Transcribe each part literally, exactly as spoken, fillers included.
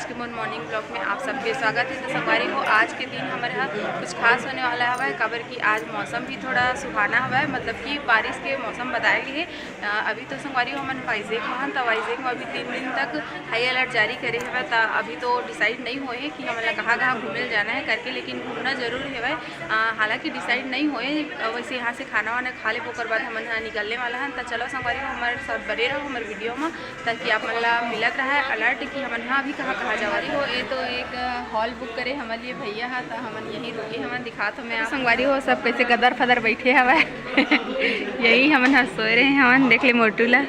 आज के मोर morning vlog में आप सबके स्वागत है। तो संगवारी हो, आज के दिन हमर ह कुछ खास होने वाला हवय, काबर कि आज मौसम भी थोड़ा सुहाना हवय, मतलब कि बारिश के मौसम बताए गे हे। अ, अभी तो संगवारी हो, हमन वाइजैक में हन, त वाइजैक में अभी तीन दिन तक high alert जारी करे हवय। त अभी तो decide नहीं होए हे कि हमन ला कहाँ-कहाँ घूमे ल जाना है करके, लेकिन घूमना जरूर हवय। अ, हालांकि decide नहीं होए, अ, वैसे यहाँ से खाना वाना खा लेबो, ओकर बाद हमन ह निकलने वाला हन। त चलो संगवारी हो, हमर साथ बने रहो हमर video में, ताकि आप मन ला मिलत रहे alert कि हमन ह अभी कहाँ कहाँ जावत हो। ये तो एक hall book करे हमर लिए भैया ह, त हमन यहीं रुके हवन। दिखात हो मैं आप संगवारी हो, सब कैसे गदर फदर बैठे हवय। यही हमन ह सोए रहे हवन, देख ले मोटू ला।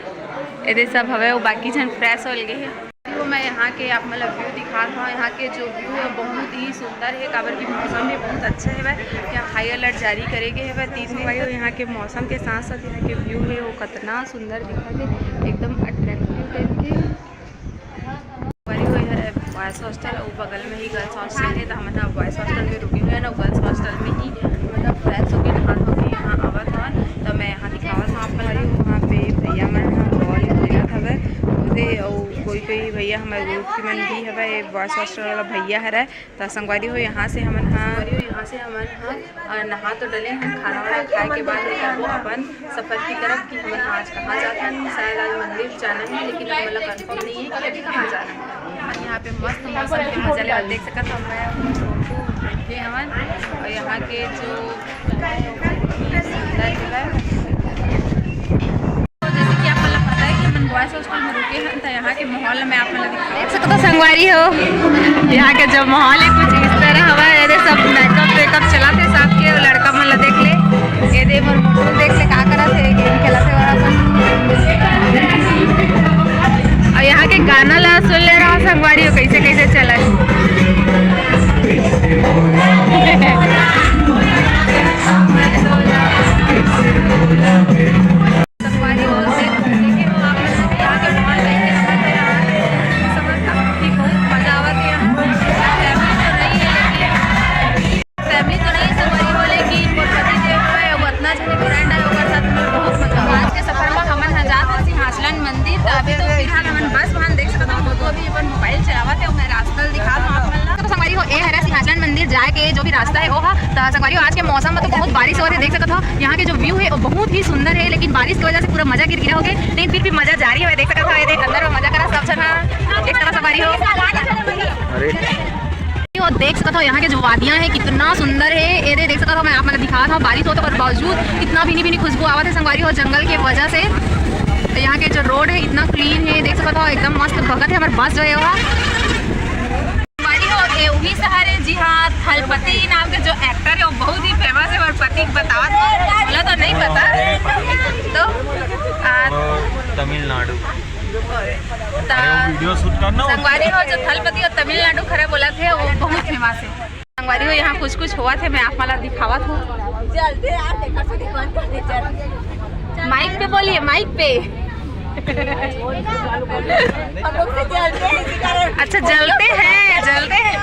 एदे सब हवय, वो बाकी झन fresh होल गे हे। तो मैं यहाँ के आप मतलब view दिखात हूँ। यहाँ के जो view है बहुत ही सुंदर है, काबर की मौसम भी बहुत अच्छा है। यहाँ high alert जारी करे गए है तीन दिन तक। यहाँ के मौसम के साथ साथ यहाँ के view है वो कितना सुंदर दिखत है, एकदम attractive type के। संगवारी हो, ये हरे boys hostel, वो बगल में ही girls hostel है, तो हमन ह boys hostel में रुके हुए हैं ना, girls hostel में ही मतलब fresh होके नहा धो के यहाँ आवत हन। तो मैं यहाँ दिखावत हूँ आप मन ला, वहाँ पे भैया मन ह ball खेलत हवे, ओदे अउ कोई कोई भैया हमर group के मन भी हवे, boys hostel वाला भैया हरे। त संगवारी हो, यहाँ से हमन ह, यहाँ से हमन ह, अ, नहा तो डले हन, खाना वाना खाए के बाद निकलबो अपन सफर की तरफ कि हमन आज कहाँ जात हन। शायद आज मंदिर जाना है, लेकिन हमन ला confirm नहीं है कि अभी कहाँ जाना है। और यहाँ पे मस्त मौसम के मजा ले, आप देख सकत हो, मैं बैठे हवन और यहाँ के जो सुंदर जगह तो जैसे कि आप मन ला पता है कि हमन boys hostel में रुके हन, त यहाँ के माहौल मैं आप मन ला दिखावत हूँ। देख सकत हो संगवारी हो, यहाँ के जो माहौल है कुछ इस तरह हवा है। ये सब makeup वेकअप चलत हे सबके, वो लड़का मन ला देख ले, ये दे मोर मोटू देख ले का करत हे, game खेलत हे और अपन। और यहाँ के गाना ला सुन ले रहा संगवारी हो, कैसे कैसे चला है। संगवारी हो, देख, देखे हो आप लोग, यहाँ के माहौल कैसे रहता है, यहाँ समझ काफी बहुत मजा आवत है यहाँ। Family तो नहीं है, लेकिन family तो नहीं है संगवारी हो, लेकिन मोर पति देव है, वो इतना जने friend है, ओकर साथ में बहुत मजा आवा। आज के सफर में हमन ह जात हन सिंहाचलन मंदिर, तो अभी तो फिलहाल हमन बस में हन, देख सकत हो, तो अभी अपन mobile चलावत है, मैं रास्ता दिखा दूँ आप मन ला। तो संगवारी हो, ए हरे सिंहाचलन मंदिर जाए के जो भी रास्ता है, वो हा। तो संगवारी हो, आज के मौसम में तो बहुत बारिश हो रही है, देख सकत हो, यहाँ के जो view है, वो बहुत ही सुंदर है, लेकिन बारिश की वजह से पूरा मजा गिर गिरा हो गया, लेकिन फिर भी मजा जारी है, देख सकत हो, ये देख, अंदर में मजा करा सब जना, देख सकत हो संगवारी हो। अरे। वो देख सकत हो, यहाँ के जो वादियाँ हैं, कितना सुंदर है। ये दे, देख सकत हो, मैं आप मन ला दिखात हूँ, बारिश होत ओकर बावजूद इतना भीनी भीनी खुशबू आवत है संगवारी हो, जंगल के वजह से। तो यहाँ के जो road है, इतना clean है, देख सकत हो, एकदम मस्त भगत है हमर बस जो है वहाँ। संगवारी हो, ये वही शहर है, जी हाँ, थलपति नाम के जो actor है, वो बहुत ही famous है, और पति बतावत हो, बोला तो नहीं पता। तो, आ, तमिलनाडु। ता-, अरे, वो video shoot करना हो। संगवारी हो, जो थलपति और तमिलनाडु खरे बोलत हे, वो बहुत famous है। संगवारी हो, यहाँ कुछ कुछ होवत हे, मैं आप मन ला दिखावत हूँ। जलते यार, देखा सुनी बंद कर दे, चल। Mic पे बोलिए, mic पे। हम लोग से जलते हैं, इसी कारण। अच्छा, जलते हैं, जलते हैं।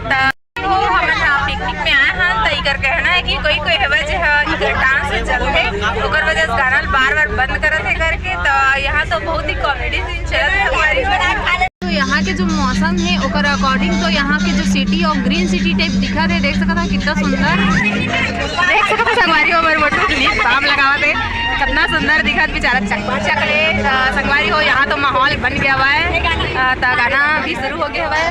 त- तो हमन ह picnic में आए हन, त इकर कहना है कि कोई कोई हवय जे ह इकर dance से जलथे, ओकर वजह से गाना ल बार-बार बंद करत हे करके। त यहाँ तो बहुत ही comedy scene चलत हे हमारी। तो यहाँ के जो मौसम है, ओकर according तो यहाँ के जो city और green city type दिखत हे, देख सकत हो कितना सुंदर। देख सकत हो संगवारी हो, हमर मोटू lip balm लगावत हे, कितना सुंदर दिखत बेचारा चकचक ले। त संगवारी हो, यहाँ तो माहौल बन गया हुआ है। अ, त गाना भी शुरू हो गया हुआ है।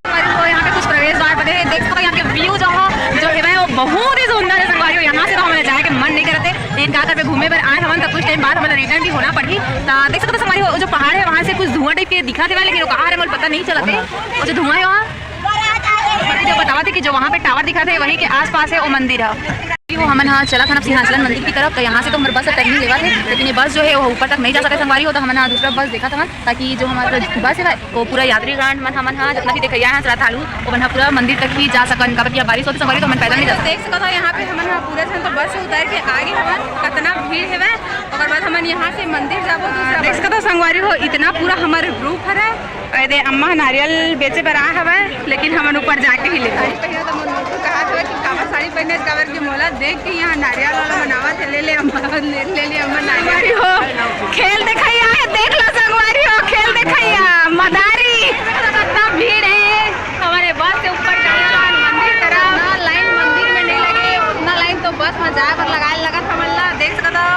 हमारे को यहाँ पे कुछ प्रवेश द्वार बने हैं, देख सकते हो यहाँ के view जो है, जो है वो बहुत ही सुंदर है संगवारी हो। यहाँ से तो हमारे जाए के मन नहीं करते, लेकिन का करबे, घूमे बर आए हवन, तो कुछ time बाद हमारा return भी होना पड़ही। तो देख सकते हो संगवारी हो, जो पहाड़ है वहाँ से कुछ धुआं type के दिखा थे, लेकिन वो कहाँ है मोला पता नहीं चलत हे। और जो धुआं है वहाँ, जो बतावा थे कि जो वहाँ पे tower दिखा थे, वहीं के आसपास है वो मंदिर है। तो हमन ह चलत हन अब सिंहाचलन मंदिर की तरफ। तो यहाँ से तो हमर बस टर्निंग लेवत हे, लेकिन ये बस जो है वो ऊपर तक नहीं जा सकत संगवारी हो, तो हमन ह दूसरा बस देखत हवन, ताकि जो हमर बस है वो पूरा यात्रीगण मन हमन ह जितना भी देखइया है श्रद्धालु, ओमन ह पूरा मंदिर तक ही जा सकन, काबर कि यहाँ बारिश होत हे संगवारी, तो हमन पैदल नहीं जा सकत। देख सकत हो यहाँ पे हमन ह पूरा झन तो बस से उतर के आगे हवन, कतना भीड़ हेवय। ओकर बाद हमन यहाँ से मंदिर जाबो दूसरा देख सकत हो संगवारी हो, इतना पूरा हमर ग्रुप हरय। अरे अम्मा नारियल बेचे बर आ हवय, लेकिन हमन ऊपर जाके ही लेबो। साड़ी पहने तो मोर मोटू कहा था कि काबर साड़ी पहने, काबर के मोला देख के यहाँ नारियल वाला बनावत है, ले ले अम्मा, ले ले अम्मा नारियल। संगवारी हो, खेल देखइया है, देख लो संगवारी हो, खेल देखइया, मदारी। कितना भीड़ है, हमारे बस से ऊपर जाना है मंदिर तरफ। ना लाइन मंदिर में नहीं लगे, उतना लाइन तो बस में जाए बर लगाए लगत हमन ला। देख सकत हो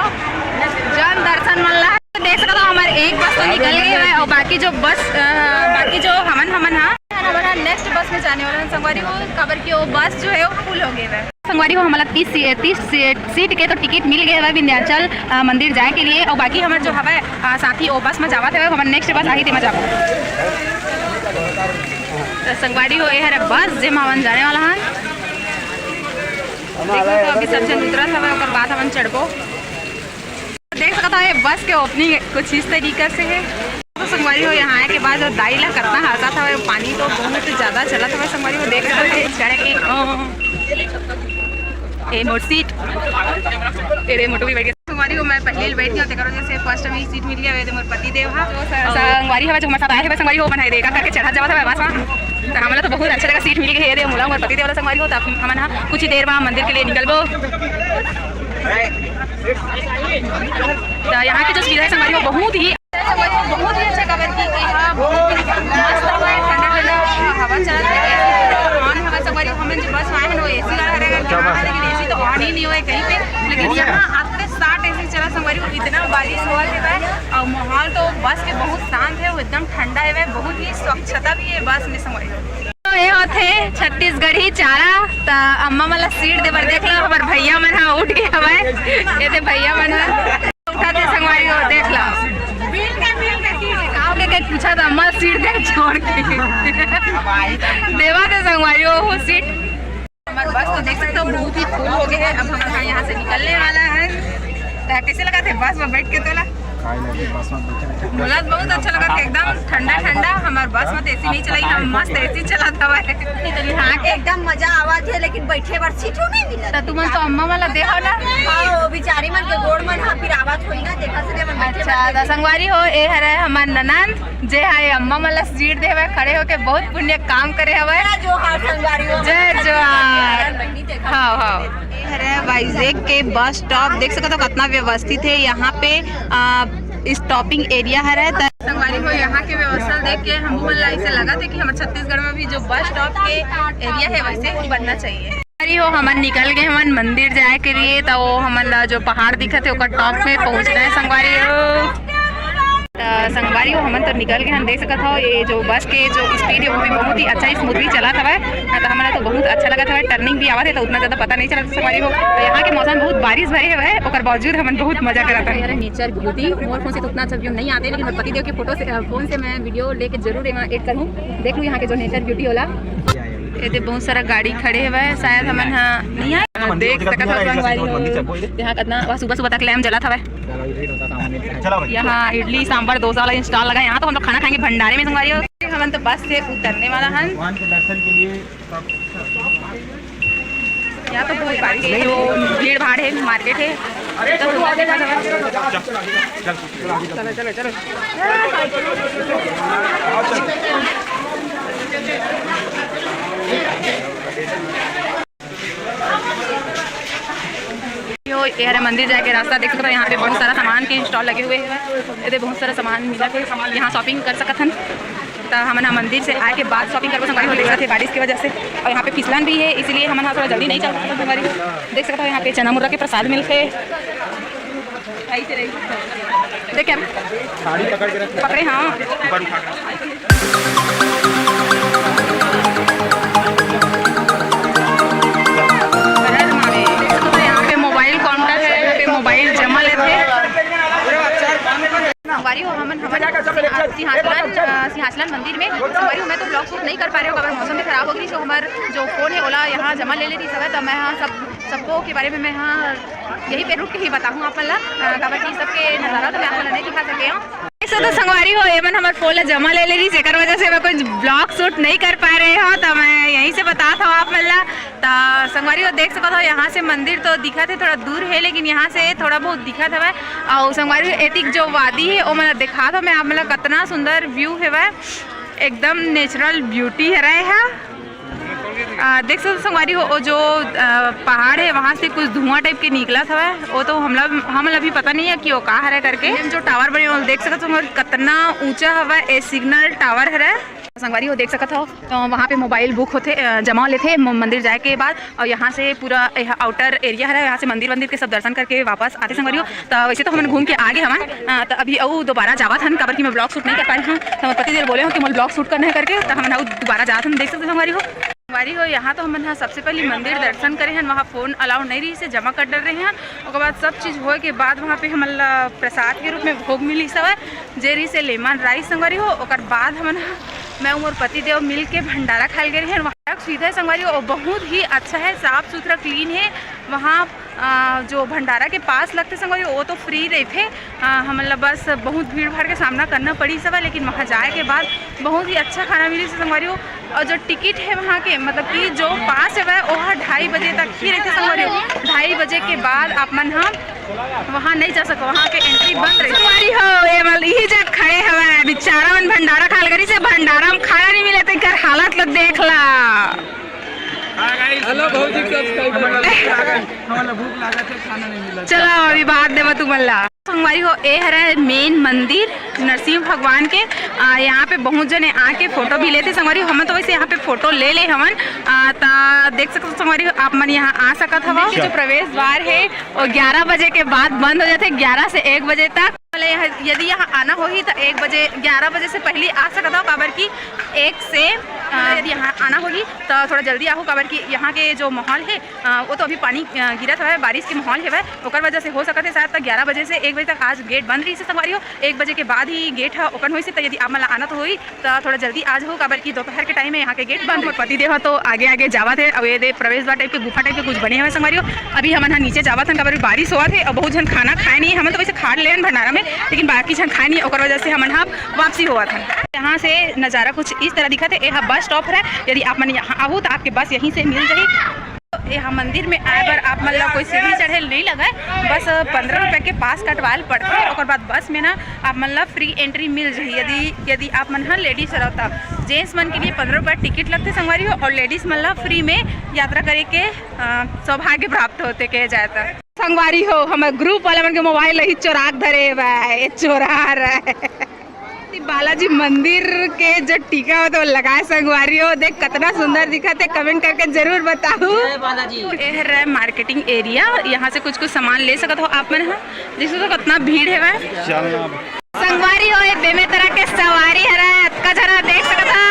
जन दर्शन मन ला। देख सकत हो, हमार एक बस तो निकल गई है और बाकी जो बस, अ, बाकी जो हमन, हमन हा, हमन हा नेक्स्ट बस में जाने वाला है संगवारी हो, काबर कि वो बस जो है वो फुल हो गई है। संगवारी हो, हमला तीस सी-, तीस सी-, सीट के तो टिकट मिल गए हवे विंध्याचल, अ, मंदिर जाए के लिए, और बाकी हमर जो हवे, अ, साथी वो बस में जावत हवे, हमर नेक्स्ट बस आही तेमा जाबो। तो संगवारी हो, ये हरे बस जेमा हमन जाने वाला हन। देखो तो अभी सब झन उतरत हवे, ओकर बाद हमन चढ़बो। देख सकत हो, ये बस के ओपनिंग कुछ इस तरीका से है। तो संगवारी हो, यहाँ आए के बाद जो दाई ला कतना हंसत हवे, पानी तो बहुत ज्यादा चलत हवे संगवारी हो, देख सकत हो, चढ़ के, ओ, ए मोर सीट, ए रे मोटू भी बैठ गया। संगवारी हो, मैं पहले ही बैठ गया, तेकर वजह से फर्स्ट में ही सीट मिल गया, ये मोर पति देव हा। संगवारी हवे जो हमारे साथ आए हवे, संगवारी हो, मन है देखा करके चढ़ा जावत हवे बस में। तो हमला तो बहुत अच्छा लगा, सीट मिल गई है, ये दे मोला मोर पति देव ला संगवारी हो। तो अब हमन हा कुछ ही देर में मंदिर के लिए निकलबो। तो यहाँ के जो सुविधा है संगवारी हो, बहुत ही, बहुत ही अच्छा, काबर कि यहाँ बहुत ही मस्त हवा है, ठंडा ठंडा हवा चलत है। ऑन हवा संगवारी हो, हमन जो बस में आए हैं ना, वो एसी वाला रहेगा, लेकिन एसी तो ऑन ही नहीं हुआ है कहीं पे। लेकिन यहाँ आते साथ एसी चला संगवारी हो, इतना बारिश हुआ है भाई, और माहौल तो बस के बहुत शांत है, वो एकदम ठंडा है भाई, बहुत ही स्वच्छता भी है बस में संगवारी हो। तो ये होथे छत्तीसगढ़ी चारा, त अम्मा मन ला सीट दे बर देख लो, हमर भैया मन ह उठ गे हवय। ये दे भैया मन ह उठाथे संगवारी हो, देख लो। गाँव के कहीं पूछा त अम्मा सीट दे छोड़ के देवा दे संगवारी हो, वो सीट। हमार बस तो देख सकते हो बहुत ही फुल हो गए हैं। अब हम यहाँ, यहाँ से निकलने वाला है। तो कैसे लगा थे बस में बैठ के तोला? काय लगे बस में बैठे बैठे। मोला तो बहुत अच्छा लगा था, एकदम ठंडा ठंडा। हमार बस में तो एसी नहीं चलाई, हम मस्त एसी चलात हवे। हाँ, एकदम मजा आवत है, लेकिन बैठे बर सीट नहीं मिलत। तो तुमन तो अम्मा वाला देहो ना। हाँ, वो बेचारी मन के गोड़ मन हाँ फिर आवत होई ना, देखा से मन बैठे अच्छा, बर तो संगवारी हो, ए हरे हमार ननंद, जे हाय अम्मा मन ला सीट दे हवे, खड़े होके बहुत पुण्य काम करे हवे। जय जोहार संगवारी हो। जय जोहार। हाँ, हाँ। हरे वाइजैक के बस स्टॉप देख सकत हो, कितना व्यवस्थित है यहाँ पे। आ, स्टॉपिंग एरिया हरे त संगवारी हो, यहाँ के व्यवस्था देख के हम मन ला ऐसे लगा थे कि हमर छत्तीसगढ़ में भी जो बस स्टॉप के एरिया है वैसे ही बनना चाहिए। संगवारी हो, हमन निकल गए हमन मंदिर जाए के लिए, तो वो हमन ला जो पहाड़ दिखत है ओकर टॉप में पहुँचना है संगवारी हो। त संगवारी हो, हमन तो निकल गए हन, देख सकत हो ये जो बस के जो स्पीड है वो भी बहुत ही अच्छा स्मूथली चलत हवय। हाँ, तो हमन ला तो बहुत अच्छा लगत हवय, टर्निंग भी आवत है तो उतना ज्यादा पता नहीं चलत संगवारी हो। तो यहाँ के मौसम बहुत बारिश भरे हवय, ओकर बावजूद हमन बहुत मजा करत हन। नेचर ब्यूटी, मोर फोन से तो उतना अच्छा व्यू नहीं आते, लेकिन मोर पति देव के फोटो से, अ, फोन से मैं वीडियो लेके जरूर एमा एड करूँ। देख लू यहाँ के जो नेचर ब्यूटी होला। ये दे बहुत सारा गाड़ी खड़े हवय, शायद हमन हा नहीं आए। देख सकत हो संगवारी हो, यहाँ कितना सुबह सुबह तक लैम्प जलत हवय। चला भाई। यहाँ इडली सांभर डोसा वाला स्टॉल लगा है, यहाँ तो हम लोग खाना खाएंगे भंडारे में संगवारी हो। हमन तो बस से उतरने वाला हन। भगवान के दर्शन के लिए सब यहाँ तो बहुत बारिश है, जो भीड़ भाड़ है, मार्केट है। चलो, चलो, चलो। यो, ये हरे मंदिर जाए के रास्ता देख सकते हो। यहाँ पे बहुत सारा सामान के स्टॉल लगे हुए हैं। ये दे बहुत सारा सामान मिला है, यहाँ शॉपिंग कर सकत हन। तो हमन ह मंदिर से आए के बाद शॉपिंग करबो संगवारी हो, देख सकते हैं बारिश की वजह से, और यहाँ पे फिसलन भी है, इसीलिए हमन ह थोड़ा जल्दी नहीं चल सकते संगवारी हो। देख सकते हो यहाँ पे चना मुर्रा के प्रसाद मिलते। देख क्या साड़ी पकड़ के रख। पकड़े, हाँ। यहाँ पे मोबाइल काउंटर है, यहाँ पे मोबाइल जमा लेते हैं। संगवारी हो, हमन, हमन सिंहा-, सिंहाचलन, अ, सिंहाचलन मंदिर में। संगवारी हो, मैं तो ब्लॉग शूट नहीं कर पा रही हूँ, काबर मौसम भी खराब हो गई, तो हमार जो फोन है ओला यहाँ जमा ले लेती सब, तो मैं यहाँ सब सबको के बारे में मैं, हाँ, यही पे रुक के ही बताहूँ आप मन ला, अ, काबर कि सबके नजारा तो मैं आप मन ला नहीं दिखा सके हूँ। ऐसे तो संगवारी हो, ये मन हमर फोन ला जमा ले ले रही, जेकर वजह से मैं कोई ब्लॉग शूट नहीं कर पा रहे हो, तो मैं यहीं से बता था आप मन ला। तो संगवारी हो, देख सकत हो, यहाँ से मंदिर तो दिखत है, थोड़ा दूर है, लेकिन यहाँ से थोड़ा बहुत दिखत हवय। और संगवारी हो, एतिक जो वादी है, वो मतलब दिखा था मैं आप मन ला, कितना सुंदर व्यू है वह, एकदम नेचुरल ब्यूटी है रहे है। आ, देख सकते हो संगवारी हो, वो जो, आ, पहाड़ है, वहाँ से कुछ धुआं टाइप के निकलत हवय। वो तो हमला, हमला भी पता नहीं है कि वो का हरे करके। जो टावर बने, वो देख सकते हो संगवारी, कितना ऊंचा हवय, ए सिग्नल टावर हरे। संगवारी हो, देख सकत हो, तो वहाँ पे मोबाइल बुक होथे, अ, जमा लेथे म-, मंदिर जाए के बाद, और यहाँ से पूरा यह आउटर एरिया हरे, यहाँ से मंदिर वंदिर के सब दर्शन करके वापस आथे संगवारी हो। तो वैसे तो हमन घूम के आगे हवन, अ, तो अभी अउ दोबारा जावत हन, काबर कि मैं ब्लॉग शूट नहीं कर पाए हूँ। तो हमर पति देव बोले हो कि मोला ब्लॉग शूट करना है करके, तो हमन अउ दोबारा जावत हन, देख सकते हो संगवारी हो। संगवारी हो, यहाँ तो हमन ह सबसे पहली मंदिर दर्शन करे हन, वहाँ फोन अलाउ नहीं रही से जमा कर डर रहे हन। ओकर बाद सब चीज होए के बाद वहाँ पे हमन ला प्रसाद के रूप में भोग मिलिस हवय, जे रही से लेमन राइस संगवारी हो। ओकर बाद हमन ह, मैं अउ मोर पति देव मिल के भंडारा खाए गे रहे हन। वहाँ सुविधा है संगवारी हो, बहुत ही अच्छा है, साफ सुथरा क्लीन है। वहाँ, अ, जो भंडारा के पास लगथे संगवारी हो, वो तो फ्री रहिथे। अ, हमन ला बस बहुत भीड़ भाड़ के सामना करना पड़ी सब, लेकिन वहाँ जाए के बाद बहुत ही अच्छा खाना मिली संगवारी हो। और जो टिकट है वहाँ के, मतलब कि जो पास है वह, वह ढाई बजे तक ही रहथे संगवारी हो। ढाई बजे के बाद आप मन ह वहाँ नहीं जा सको, वहाँ के एंट्री बंद रही। संगवारी हो, ये वाला यही जग खड़े हवा है, बेचारा मन भंडारा खाल करी से भंडारा में खाना नहीं मिले, तो इनकर हालत ला देख ला। हेलो भौजी, सब्सक्राइब कर। हमन ला भूख लागत है, खाना नहीं मिला। चलो, अभी बात देवा तू मन ला। संगवारी हो, ए हरे मेन मंदिर नरसिंह भगवान के। आ, यहाँ पे बहुत जने आके फोटो भी लेथे संगवारी हो। हमन तो वैसे यहाँ पे फोटो ले ले हवन। आ, ता देख सकत हो संगवारी हो, आप मन यहाँ आ सकत हव। जो प्रवेश द्वार है, वो ग्यारह बजे के बाद बंद हो जाथे, ग्यारह से एक बजे तक। मतलब यहाँ, यदि यहाँ आना होही, तो एक बजे, ग्यारह बजे से पहले आ सकत हव, काबर कि एक से, आ, यदि यहाँ आना होही, तो थोड़ा जल्दी आहू, काबर कि यहाँ के जो माहौल है, अ, वो तो अभी पानी, अ, गिरत हवय, बारिश के माहौल हवय, ओकर वजह से हो सकत हे शायद तक ग्यारह बजे से एक बजे तक आज गेट बंद रही से संगवारी हो। एक बजे के बाद ही गेट ह ओपन होई से, त यदि आप मन ला आना तो होई, त थोड़ा जल्दी आ जाओ, काबर कि दोपहर के टाइम में यहाँ के गेट बंद। मोर पति देव ह तो आगे आगे जावत हे, अउ ये दे प्रवेश द्वार टाइप के, गुफा टाइप के कुछ बने हवय संगवारी हो। अभी हमन ह नीचे जावत हन, काबर बारिश होवत हे अउ बहुत झन खाना खाए नहीं। हमन तो वैसे खा ले हन भंडारा में, लेकिन बाकी झन खाए नहीं, ओकर वजह से हमन ह वापसी होवत हन। यहाँ से नजारा कुछ इस तरह दिखत हे। ये ह बस स्टॉप हरे, यदि आप मन यहाँ आहू त आपके बस यहीं से मिल जाही। यहाँ मंदिर में आए बर आप मन ला कोई सीढ़ी चढ़े नहीं लगे, बस पंद्रह रुपए के पास कटवाल पड़थे। ओकर बाद बस में ना आप मन ला फ्री एंट्री मिल जाही। यदि, यदि आप मन ह लेडीज हरव त जेंट्स मन के लिए पंद्रह रुपए टिकट लगथे संगवारी हो, और लेडीज मन ला फ्री में यात्रा करे के, अ, सौभाग्य प्राप्त होथे कहे जाए त। संगवारी हो, हमर ग्रुप वाला मन के मोबाइल ही चोरा के धरे बा, ये चोरा रहा है। बालाजी मंदिर के जो टीका होथे, वो लगाए संगवारी हो, देख कितना सुंदर दिखत हे, कमेंट करके जरूर बताहू। जय बालाजी। ये हरे मार्केटिंग एरिया, यहाँ से कुछ कुछ सामान ले सकत हो आप मन ह। देख सकत हो कितना भीड़ हे भाई। चलना। संगवारी हो, ये बेमेतरा के सवारी हरे, अतका झरा देख सकत हो।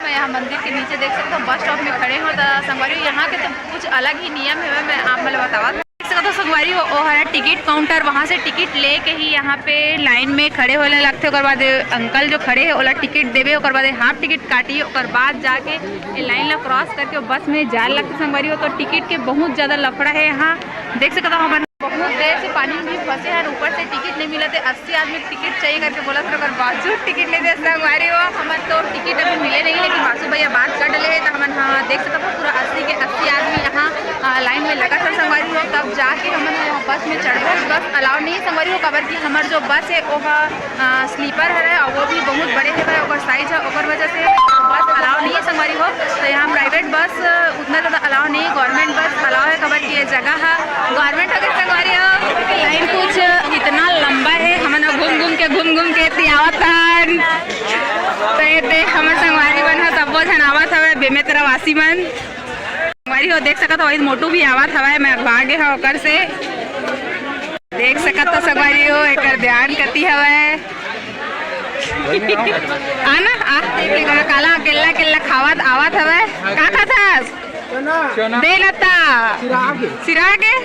मैं यहाँ मंदिर के नीचे देख सकत हो, बस स्टॉप में खड़े हो, त संगवारी हो, यहाँ के तो कुछ अलग ही नियम हे, मैं आप मन ल बतावत। देख सकत हो संगवारी हो, ओ हरा टिकट काउंटर, वहाँ से टिकट लेके ही यहाँ पे लाइन में खड़े होने लगथे। ओकर बाद अंकल जो खड़े हे, ओला टिकट देवे, ओकर बाद हाफ टिकट काटी, ओकर बाद जाके ये लाइन ला क्रॉस करके बस में जाए लगथे संगवारी हो। तो टिकट के बहुत ज्यादा लफड़ा हे यहाँ, देख सकत हो हमन। बहुत देर से पानी में भी फंसे हैं, ऊपर से टिकट नहीं मिलत हे। अस्सी आदमी टिकट चाहिए करके बोलत रहे, ओकर बावजूद टिकट नहीं दे संगवारी हो। हमन तो टिकट अभी मिले नहीं, लेकिन बासु भैया बात कर डले हे, तो हमन, हाँ, देख सकत हो पूरा अस्सी के अस्सी आदमी यहाँ, आ, लाइन में लगत हे संगवारी हो। तब जाके हमन यहाँ बस में चढ़बो। बस अलाउ नहीं हे संगवारी हो, काबर कि हमर जो बस हे वो ह, आ, स्लीपर हरे और वो भी बहुत बड़े हरे, ओकर साइज हे, ओकर वजह से बस अलाउ नहीं हे संगवारी हो। तो यहाँ प्राइवेट बस उतना ज्यादा अलाउ नहीं हे, गवर्नमेंट बस अलाउ हे, काबर कि ये जगह ह गवर्नमेंट हरे संगवारी हो। लाइन कुछ इतना लंबा हे, हमन ह घूम घूम के, घूम घूम के एती आवत हन। तो ये दे हमर संगवारी मन ह, सबो झन आवत हवे, बेमेतरा वासी मन। संगवारी हो, देख सकत हो, मोटू भी आवत हवय, मैं अगवा गे हव ओकर से। देख सकत हो संगवारी हो, एकर ध्यान कति हवय। आ ना, आ, देख ले, काला अकेल्ला अकेल्ला खावत आवत हवय। का खात हस? चना। दे न ता। सिरा के। सिरा के?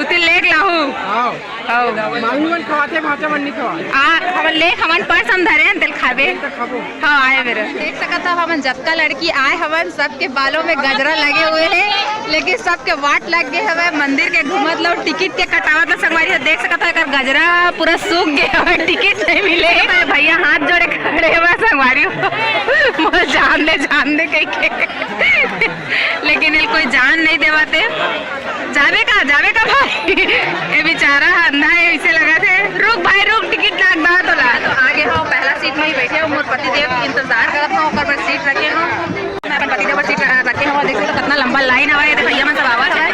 उती लेके लाहू। आओ। हव। मामी मन खवाथे, भांचा मन नहीं खवाथे। आ, हमन ले, हमन पर्स हम धरे हन, तेल खाबे। तेल तो खाबो। हाँ, आए बेरा। देख सकत हव, हमन जतका लड़की आए हवन, सबके बालों में गजरा लगे हुए हैं, लेकिन सबके वाट लग गए हवे। मंदिर के घूमत लो, टिकट के कटावत लो, संगवारी हो। देख सकत हव, एकर गजरा पूरा सूख गए हवे, टिकट नहीं मिले। भैया हाथ जोड़े खड़े हवे, संगवारी हो, मोर जान दे, जान दे कह के। लेकिन एल कोई जान नहीं देवत हे। जाबे का, जाबे का भाई? ये बेचारा अंधा है, इसे लगथे। रुक भाई, रुक, टिकट लाग बा तोला। तो आगे हो, पहला सीट में ही बैठे हो, मोर पति देव के इंतजार करत हो, ओकर बर सीट रखे हो। मैं अपन पति देव बर सीट रखे हो, देख सकते हो कितना लंबा लाइन हवा है, देखो भैया मन सब आवत हवे।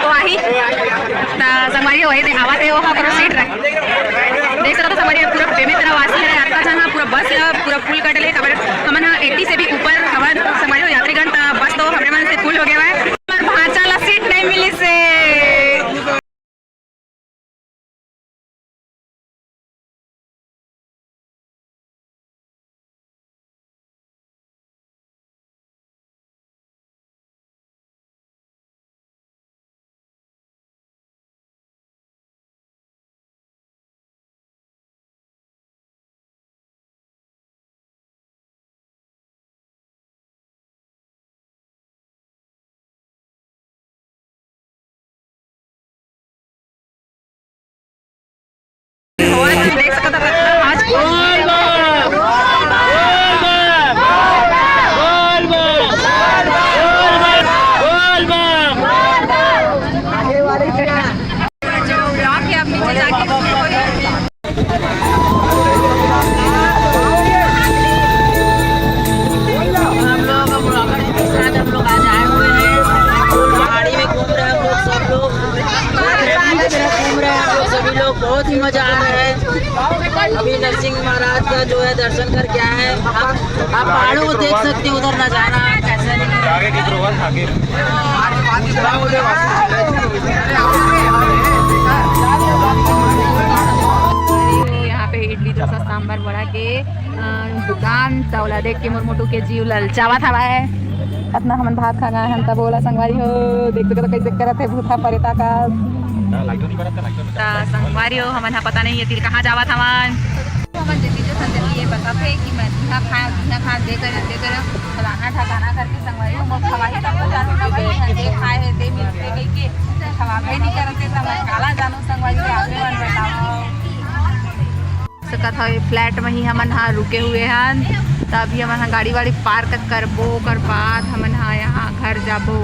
तो आही, त संगवारी हो, ये दे आवत है, वो हा करो सीट रख। देख सकत हो संगवारी, पूरा बेमेतरा वासी है, अतका झन हा पूरा बस ला पूरा फुल कर डले, काबर हमन हा एट्टी से भी ऊपर हवन संगवारी हो यात्रीगण, त बस तो हमरे मन से फुल हो गया है। पर भांचा ला सीट नहीं मिली से। हम लोग अब रॉकेट के साथ हम लोग आज आए हुए हैं। गाड़ी में घूम रहे हैं हम लोग, सब लोग। घूम रहे हैं हम लोग, सभी लोग। बहुत ही मजा आ रहा है। अभी नरसिंह महाराज का जो है दर्शन करके आए हैं। आप, आप पहाड़ों को देख सकते हो, उधर नज़ारा कैसा है। आगे की शुरुआत आगे। यहाँ पे इडली, डोसा, सांभर, वड़ा के, अ, दुकान, त ओला देख के मोर मोटू के जीव ललचावत हवय। अतना हमन भात खा गए हन, तब ओला संगवारी हो, देख सकत हो कैसे करत हे भूथा परेता का। त संगवारी हो, हमन ह पता नहीं ये तीर कहाँ जावत हवन। हमन जेती जो संगति ये बताथे कि मैं इहाँ खाए, इहाँ खाए, दे करे, दे करे, फलाना ढकाना करके संगवारी हो, मोर खवाही तब तो जानू ना भाई, इहाँ दे खाए हे, दे मिलथे कहिके, खवाबे नहीं करथे, त मैं काला जानू संगवारी हो, आपे मन बताओ। सकत हव, ये फ्लैट में ही हमन ह रुके हुए हन, त अभी हमन ह गाड़ी वाड़ी पार्क करबो, ओकर बाद हमन ह यहाँ घर जाबो।